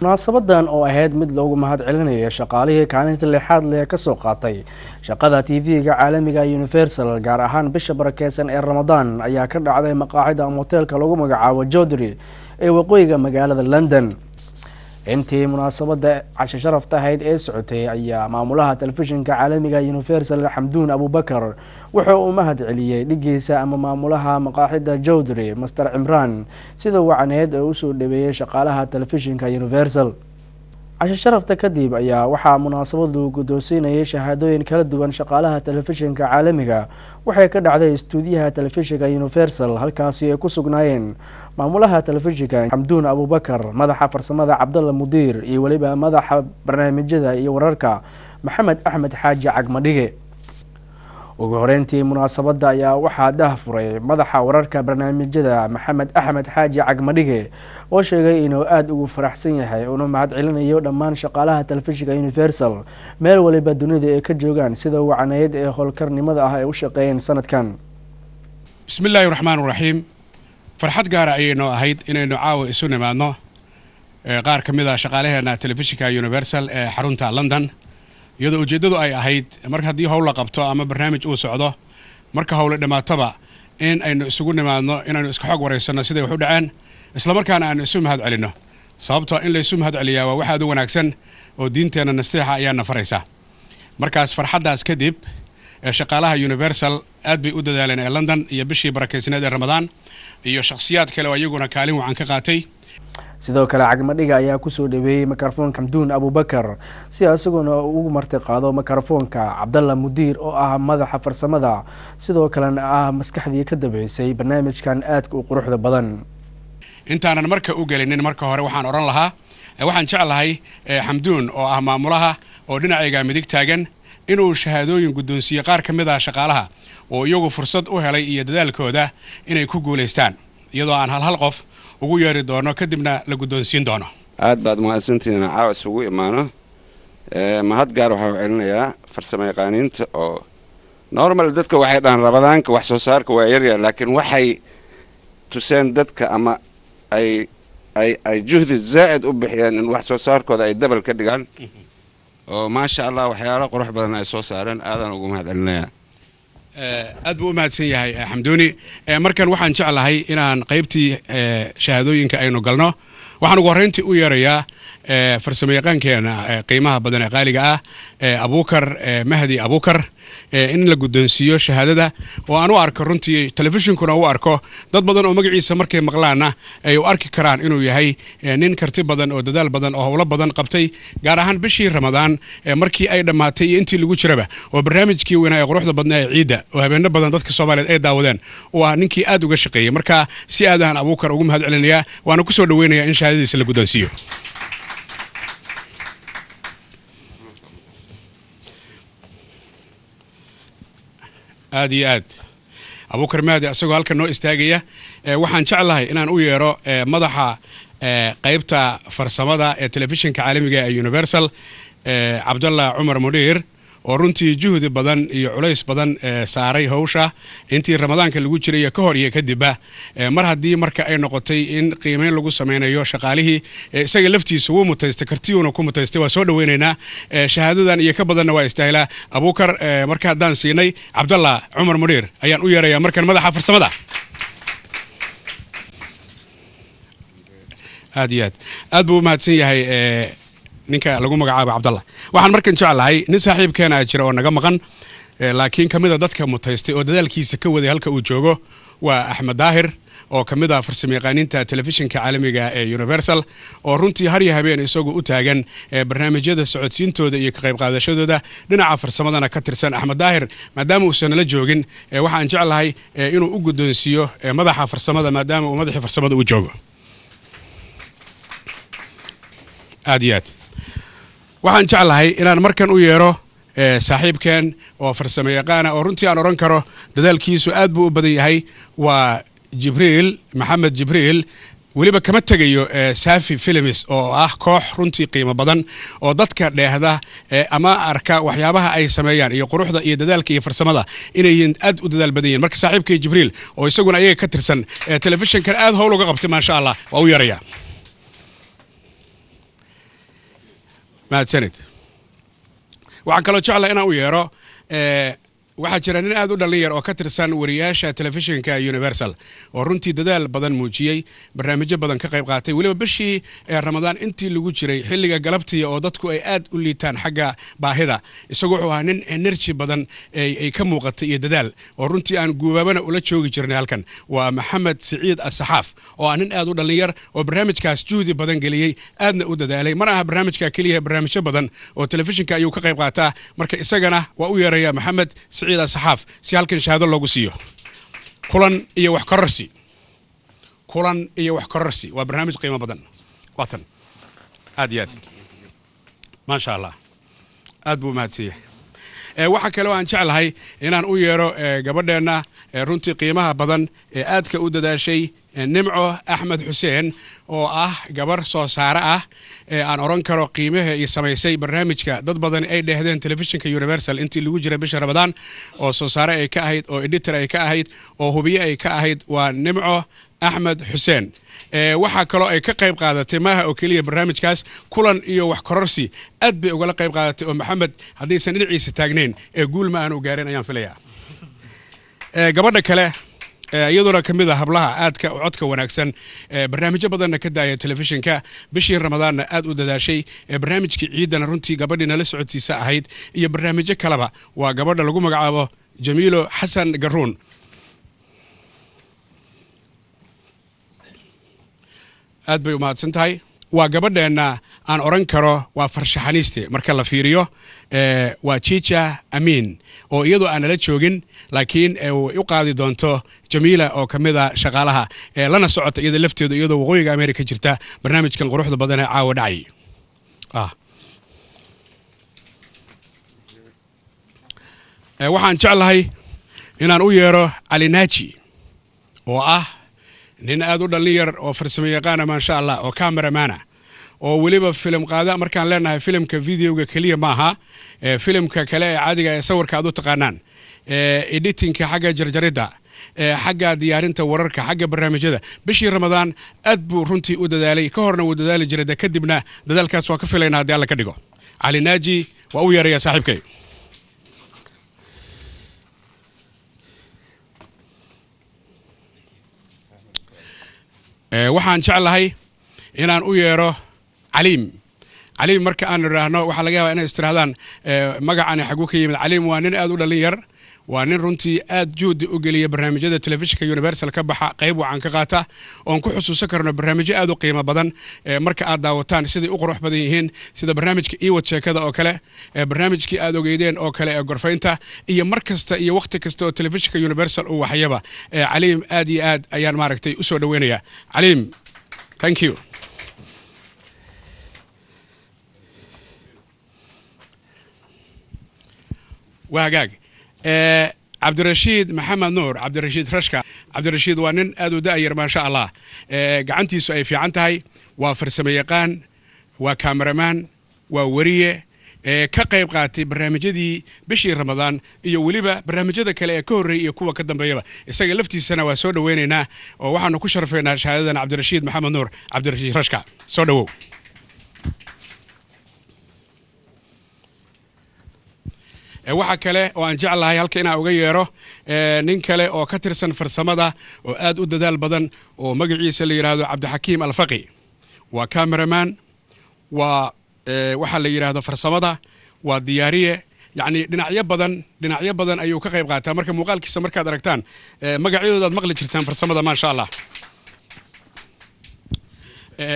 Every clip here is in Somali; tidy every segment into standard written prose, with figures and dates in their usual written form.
Munaasabadan oo ahayd mid loogu mahad celinaya shaqaalihii kaalinta lixaad leh kasoo qaatay shaqada TV-ga caalamiga Universal, gaar ahaan bisha barakeysan ee Ramadaan, ayaa ka dhacday maqaaxida ama hoteelka lagu magacaabo Jodry ee waqooyiga magaalada London. Intii munaasabada casho sharafta ahayd ee socotay ayaa maamulaha telefishinka caalamiga Universal, Xamduun Abubakar, wuxuu uu mahad celiyey dhigiisa ama maamulaha maqaaxida Jowdry, Master Cimraan, sida wacaneed ee usoo dhaweeyey shaqaalaha telefishinka Universal. Casho sharafta kadib ayaa waxaa munaasabadu guddoonsiinayay shahaadooyin kala duwan shaqaalaha telefishinka caalamiga. Waxay ka dhacday istuudiyaha telefishinka Universal, halkaasi ay ku sugnaayeen maamulaha telefishinka Xamduun Abubakar, madaxa farsamada Cabdalla Mudiir iyo weliba madaxa barnaamijyada iyo wararka Maxamed Axmed Xaaji Cagmadhige. Ugu horeyntii munaasabada ayaa waxaa dah furay madaxa wararka barnaamijyada Maxamed Axmed Xaaji Cagmadhige, oo sheegay inuu aada ugu faraxsan yahay una mahad celinayo dhammaan shaqaalaha telefishinka Universal meel waliba dunida ay ka joogaan sida wacaneyd ee howlkarnimada ah ay u shaqeeyeen sanadkan. Bismi illaahi raxmaan raxiim. Farxad gaara ayay noo ahayd inaynu caawa isu nimaadno qaar ka mid a shaqaalaheena telefishinka Universal ee xarunta London, iyadoo ujeeddadu ay ahayd marka haddii howl la qabto ama barnaamij uu socdo, marka howle dhammaatoba in aynu isugu nimaadno, inaynu iska xog waraysanno siday wax u dhaceen, islamarkaana aanu isu mahad celinno, sababtoo in laysu mahad celiyaa waa wax aad u wanaagsan oo diinteenna nasteexa ayaa na faraysa. Markaas farxaddaas kadib, shaqaalaha Universal aad bay u dadaaleen ee London iyo bishii barakaysneed ee Ramadaan iyo shakhsiyaad kale oo iyaguna kaalin wacan ka qaatay. Sidoo kale Cagmadhiga ayaa kusoo dhaweeyey mikrofoonka Xamduun Abubakar si isaguna ugu marti qaado mikrofoonka Cabdalla Mudiir, oo ah madaxa farsamada, sidoo kalena ah maskaxdii ka dambeysay barnaamijkan aadka u quruxda badan. Intaanan marka u gelinin, marka hore waxaan odhan lahaa, waxaan jeclahay Xamduun oo ah maamulaha oo dhinacayga midig taagan inuu shahaadooyin guddoonsiiye qaar ka mid ah shaqaalaha oo iyagu fursad u helay iyo dadaalkooda inay ku guulaystaan, iyadoo aan hal hal qof ugu yeeri doono, kadibna la guddoonsiin doono. Aad baad mahadsantihiin. Caawa isugu imaano, mahad gaar waxaa u celinayaa farsamo yaqaaniinta oo normal dadka waxay dhahaan Ramadaanka wax soo saarka waa yaryahay, laakiin waxay tuseen dadka ama ay juhdi zaa'id u bixiyeen in wax soo saarkooda ay double ka dhigaan, oo maasha Allah waxyaalo qurux badan ay soo saareen. Aadaan ugu mahad celinayaa. Aad buu u mahadsan yahay Xamduuni. Markan waxaan jeclahay inaan qaybtii shahaadooyinka aynu galno. Waxaan ugu horreyntii u yeerayaa farsamo yaqaankeena qiimaha badan ee qaaliga ah, Abuukar Mahdi Abuukar, in la guddoonsiiyo shahaadada oo aan u arko runtii telefishinkuna u arko, dad badan oo magaciisa markay maqlaanna ay u arki karaan inuu yahay nin karti badan oo dadaal badan oo howlo badan qabtay, gaar ahaan bishii Ramadaan markii ay dhammaatay iyo intii lagu jiraba, oo barnaamijkii weynaa ee quruxda badnaa ee ciidda oo habeenno badan dadka Soomaaliyeed ay daawadeen oo ah ninkii aad uga shaqeeyey. Marka si aadaan Abuukar ugu mahad celinayaa, waana ku soo dhaweynayaa in shahaadadiisa la guddoonsiiyo. Aad iyo aad Abuukar Mahdi isagoo halkan noo istaagaya, waxaan jeclahay inaan u yeero madaxa qaybta farsamada ee telefishinka caalamiga ee Universal, Cabdallah Cumar Mudhiir, oo runtii juhdi badan iyo culays badan saaray hawsha intii Ramadaanka lagu jiray iyo ka hor iyo kadibba. Mar haddii marka ay noqotay in qiimeyn lagu sameynayo shaqaalihii, isaga laftiisa wuu mutaystay, kartiyuuna ku mutaystay. Waa soo dhaweynaynaa, shahaadadan iyo ka badanna waa istaahilaa Abuukar. Marka haddaan siinay Cabdallah Cumar Mudhiir ayaan u yeerayaa markan, madaxa farsamada. Aad iyo aad aad buu u mahadsan yahay ninka lagu magacaabo Cabdallah. Waxaan markan jeclahay nin saaxiibkeena jira oo naga maqan, laakiin ka mid a dadka mutaystay oo dadaalkiisa ka waday halka uu joogo, waa Axmed Daahir oo ka mid ah farsamayaqaaniinta telefishinka caalamiga ee Universal, oo runtii har iyo habeen isagoo u taagan barnaamijyada socodsiintooda iyo ka qayb qaadashadooda, dhinaca farsamadana ka tirsan. Axmed Daahir maadaama uusan nala joogin, waxaan jeclahay inuu u guddoonsiiyo madaxa farsamada, maadaama uu madaxii farsamada u joogo. Aad iyo aad waxaan jeclahay inaan markan u yeero saaxiibkeen oo farsamo yaqaana oo runtii aan odhan karo dadaalkiisu aad buu u badan yahay, waa Jibriil Maxamed Jibriil. Weliba kama tegayo Safi Films oo ah koox runtii qiimo badan oo dadka dheehda ama arka waxyaabaha ay sameeyaan iyo quruxda iyo dadaalka iyo farsamada inay aad u dadaal badan yihiin. Marka saaxiibkay Jibriil oo isaguna ayaga ka tirsan, telefishinkan aad howl uga qabtay, maasha Allah, waa u yeeraya. Mahadsanid. Waxaan kaloo jeclaa inaan u yeero, waxaa jira nin aad u dhallin yar oo ka tirsan wariyaasha telefishinka Universal oo runtii dadaal badan muujiyey, barnaamijyo badan ka qayb qaatay, weliba bishii Ramadaan intii lagu jiray xilliga galabtii oo dadku ay aad u liitaan xagga baahida. Isagu wuxuu ahaa nin energy badan ay ka muuqatay iyo dadaal, oo runtii aan guubaabana ula joogi jirnay halkan. Waa Maxamed Siciid Asaxaaf, oo ah nin aad u dhallin yar oo barnaamijkaas juhdi badan geliyey, aadna u dadaalay. Mana aha barnaamijka keliya, barnaamijyo badan oo telefishinka ayuu ka qayb qaataa. Marka isagana waa u yeeraya Maxamed Siciid Saxaaf si halkan shahaado loogu siiyo. Kulan iyo wax kororsi, Kulan iyo wax kororsi waa barnaamij qiimo badan. Waatan, aad iyo aad, maasha Allah, aad buu mahadsan yahay. Waxaa kale oo aan jeclahay inaan u yeero gabadheenna runtii qiimaha badan ee aadka u dadaashay, Nimco Axmed Xuseen, oo ah gabar soo saare ah ee aan odhan karo qiimaha iyo samaysay barnaamijka dad badan ay dhehdeen telefishinka Universal intii lagu jiray bisha Ramadaan, oo soo saare ay ka ahayd, oo editor ay ka ahayd, oo hubiye ay ka ahayd. Waa Nimco Axmed Xuseen. Waxaa kaloo ay ka qayb qaadatay, maaha oo keliya barnaamijkaas Kulan iyo wax kororsi, aad bay ugala qayb qaadatay, oo Maxamed haddaysan dhinaciisa taagnayn ee guul ma aanu gaarin ayaan filayaa. Gabadha kale iyaduna ka mid a hablaha aadka codka wanaagsan, barnaamijyo badanna ka daaya telefishinka, bishii Ramadaanna aad u dadaashay, barnaamijkii ciidana runtii gabadhii nala socodsiisa ahayd iyo barnaamijyo kaleba, waa gabadha lagu magacaabo Jamiilo Xasan Garuun. Aad bay u mahadsan tahay. Waa gabadheenna aan odhan karo waa farshaxaniiste marka la fiiriyo, waa Jiija Amiin, oo iyadoo aan nala joogin laakiin u qaadi doonto Jamiila oo ka mid a shaqaalaha lana socota iyada lafteedu, iyadoo Waqooyiga America jirta, barnaamijkan quruxda badan ee caawa dhacay. Waxaan jeclahay inaan u yeero Cali Naaji, oo ah nin aad u dhallin yar oo farsamo yaqaana, maasha Allah, oo cameramana, oo weliba filim qaada. Markaan leenahay filimka videoga keliya maaha, filimka kale ee caadiga ee sawirka aad u taqaanaan, editingka, xagga jarjaridda, xagga diyaarinta wararka, xagga barnaamijyada. Bishii Ramadaan aad buu runtii u dadaalay, ka horna wuu dadaali jiray, de kadibna dadaalkaas waa ka filaynaa haddii Alla ka dhigo. Cali Naaji waa u yeeraya saaxiibkay. Waxaan jeclahay inaan u yeero Caliim. Caliim marka aan idhaahno, waxaa laga yaabaa inay istirahdaan magacani xaguu ka yimid. Caliim waa nin aad u dhallin yar, waa nin runtii aad juhdi u geliya barnaamijyada telefishinka Universal ka baxa, qayb wacan ka qaata, oon ku xusuusan karno barnaamijyo aad u qiimo badan marka aad daawataan siday u qurux badan yihiin, sida barnaamijka Iwad Sheekada oo kale, barnaamijkii aad ogeydeen oo kale ee Gorfaynta, iyo mar kasta iyo wakhti kasta oo telefishinka Universal uu waxyaba. Caliim aad iyo aad ayaan maaragtay usoo dhaweynayaa. Caliim, thank you. Waa hagaag. Cabdirashiid Maxamed Nuur, Cabdirashiid Rashka. Cabdirashiid waa nin aad u da'yar, maasha Allah, gacantiisu ay fiican tahay. Waa farsamo yaqaan, waa cameraman, waa weriye ka qayb qaatay barnaamijyadii bishii Ramadaan iyo weliba barnaamijyada kale ee ka horreeyay iyo kuwa ka dambeeyaba. Isaga laftiisana waa soo dhaweynaynaa oo waxaanu ku sharfaynaa shahaadadan. Cabdirashiid Maxamed Nuur, Cabdirashiid Rashka, soo dhawow. Waxa kale oo aan jeclahay halka inaan uga yeero nin kale oo ka tirsan farsamada oo aad u dadaal badan, oo magaciisa la yidhaahdo Cabdixakiim Alfaqi. Waa cameraman, waa waxaa la yidhaahdo farsamada, waa diyaariye, yacni dhinacyo badan ayuu ka qayb qaataa. Marka muuqaalkiisa markaad aragtaan, magacyadooda aad maqli jirtaan farsamada, maasha Allah.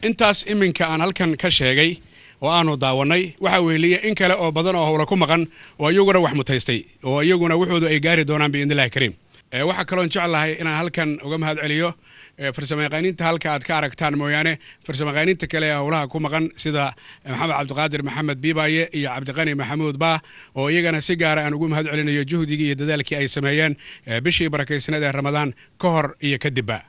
Intaas iminka aan halkan ka sheegay oo aanu daawanay waxaa weeliya in kale oo badan oo howla ku maqan, oo iyaguna wax mutaystay, oo iyaguna wuxoodu ay gaari doonaan biidni Illahi kariim. Waxaa kaloon jeclahay inaan halkan uga mahad celiyo farsamayaqaaniinta halka aad ka aragtaan mooyaane, farsamayaqaaniinta kale ee howlaha ku maqan, sida Maxamed Cabdiqaadir Maxamed Biibaye iyo Cabdiqani Maxamuud Bah, oo iyagana si gaara aan ugu mahad celinayo juhdigii iyo dadaalkii ay sameeyeen bishii barakaysneed ee Ramadaan ka hor iyo kadibba.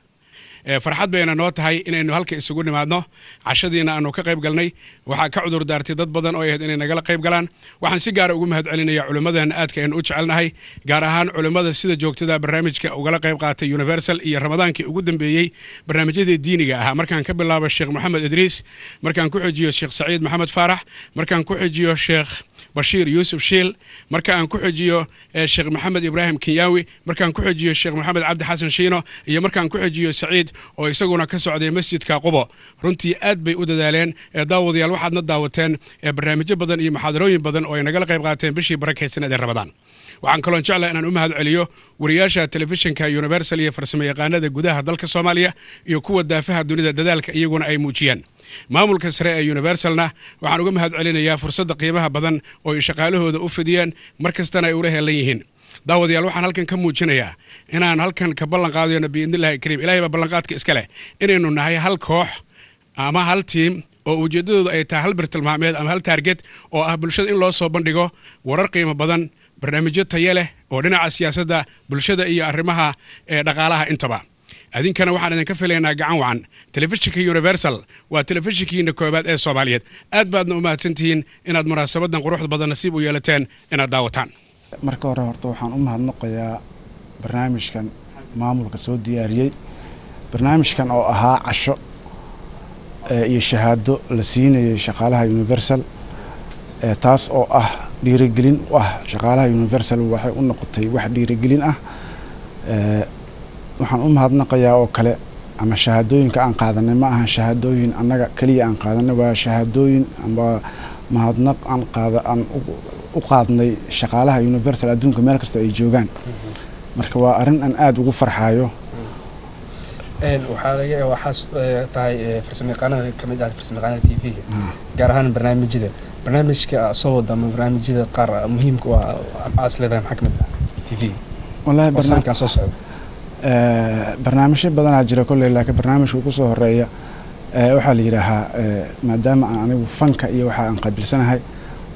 Farxad bayna noo tahay inaynu halka isugu nimaadno, cashadiina aanu ka qayb galnay. Waxaa ka cudur daartay dad badan oo ahayd inay nagala qayb galaan. Waxaan si gaara ugu mahad celinayaa culimmadan aadka aynu u jecelnahay, gaar ahaan culimmada sida joogtada barnaamijka ugala qayb qaatay Universal iyo Ramadaankii ugu dambeeyey barnaamijyadii diiniga ahaa. Markaan ka bilaabo Sheekh Maxamed Idriis, markaan ku xijiyo Sheekh Saciid Maxamed Faarax, markaan ku xijiyo Sheekh Bashiir Yuusuf Shiil, marka aan ku xijiyo Sheekh Maxamed Ibraahim Kinyaawi, markaan ku xijiyo Sheekh Maxamed Cabdi Xasan Shiino, iyo markaan ku xijiyo Saciid oo isaguna ka socday masjidka Qubo. Runtii aad bay u dadaaleen. Daawadayaal, waxaadna daawateen barnaamijyo badan iyo muxaadarooyin badan oo ay nagala qayb qaateen bishii barakaysaneed ee Ramadaan. Waxaan kaloon jeclahay inaan u mahad celiyo wariyaasha telefishinka Universal iyo farsamo yaqaanada gudaha dalka Soomaaliya iyo kuwa daafaha dunida dadaalka iyaguna ay muujiyeen. Maamulka sare ee Universalna waxaan uga mahad celinayaa fursadda qiimaha badan oo ay shaqaalahooda u fidiyeen, mar kastana ay ula heelan yihiin. Daawadayaal, waxaan halkan ka muujinayaa inaan halkan ka ballan qaadayno, biidnillahi kariim, Ilahay baa ballanqaadka iska leh, inaynu nahay hal koox ama hal team oo ujeeddadoodu ay tahay hal birtilmaameed ama hal target oo ah bulshada in loo soo bandhigo warar qiimo badan, barnaamijyo tayo leh oo dhinaca siyaasadda, bulshada iyo arrimaha dhaqaalaha intaba. Adinkana waxaan idinka filaynaa gacan wacan. Telefishinka Universal waa telefishinkiina koobaad ee Soomaaliyeed. Aad baadna u mahadsantihiin inaad munaasabadan quruxda badan nasiib u yeelateen inaad daawataan. Marka hore horta waxaan u mahadnaqayaa barnaamijkan maamulka soo diyaariyey, barnaamijkan oo ahaa casho iyo shahaado la siinayay shaqaalaha Universal, taas oo ah dhiirigelin u ah shaqaalaha Universal. Waxay u noqotay wax dhiirigelin ah. Waxaan u mahadnaqayaa oo kale, ama shahaadooyinka aan qaadanay ma ahan shahaadooyin annaga keliya aan qaadanay, waa shahaadooyin ama mahadnaq aan qaada aan u qaadnay shaqaalaha Universal adduunka meel kasta ay joogaan. Marka waa arrin aan aada ugu farxayo. Waxaa tahay farsamo yaqaanada kamid ah farsamayaqaanada TV-ga, gaar ahaan barnaamijyada. Barnaamijka soo wada ama barnaamijyada qaar muhiimka waa aas leedahay, maxaa kamid ah TV? Wallahi sanadkan soo socda. Barnaamijyo badanaa jira kolley, laakiin barnaamijka ugu soo horeeya waxaa la yidhaahaa, maadaama aan anigu fanka iyo waxa aan qaabilsanahay,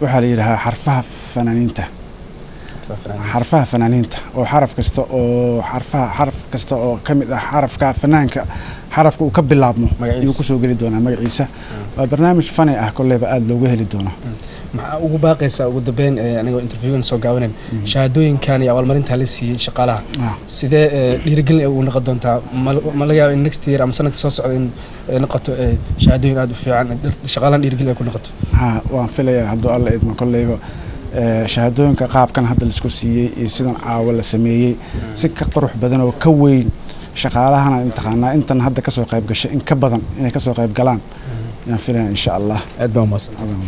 waxaa la yidhaahaa xarfaha fanaaniinta, xarfaha fanaaniinta, oo xaraf kasta oo xarfaha xaraf kasta oo ka mid ah xarafka fanaanka, xarafka uu ka bilaabmo ayuu kusoo geli doonaa magaciisa. Waa barnaamij fani ah, kolleyba aada looga heli doono. Maxaa ugu baaqaysaa ugu dambeyn, anigoo interviewgan soo gaabanayn, shahaadooyinkan iyo abaalmarinta la siiyey shaqaalaha sidee dhiirigelin ay ugu noqon doontaa? Ma laga yaaba in next year ama sanadka soo socda in ay noqoto shahaadooyin aada u fiican, shaqaalahan dhiirigelin ay ku noqoto? Ha, waan filayaa hadduu Alla idmo. Kolleyba shahaadooyinka qaabkan hadda laisku siiyey iyo sidan caawa la sameeyey si ka qurux badan oo ka weyn, shaqaalahana intaqaanaa intan hadda kasoo qayb gashay in ka badan inay kasoo qayb galaan yaan filaya, insha Allah. Aad baa umahadsan.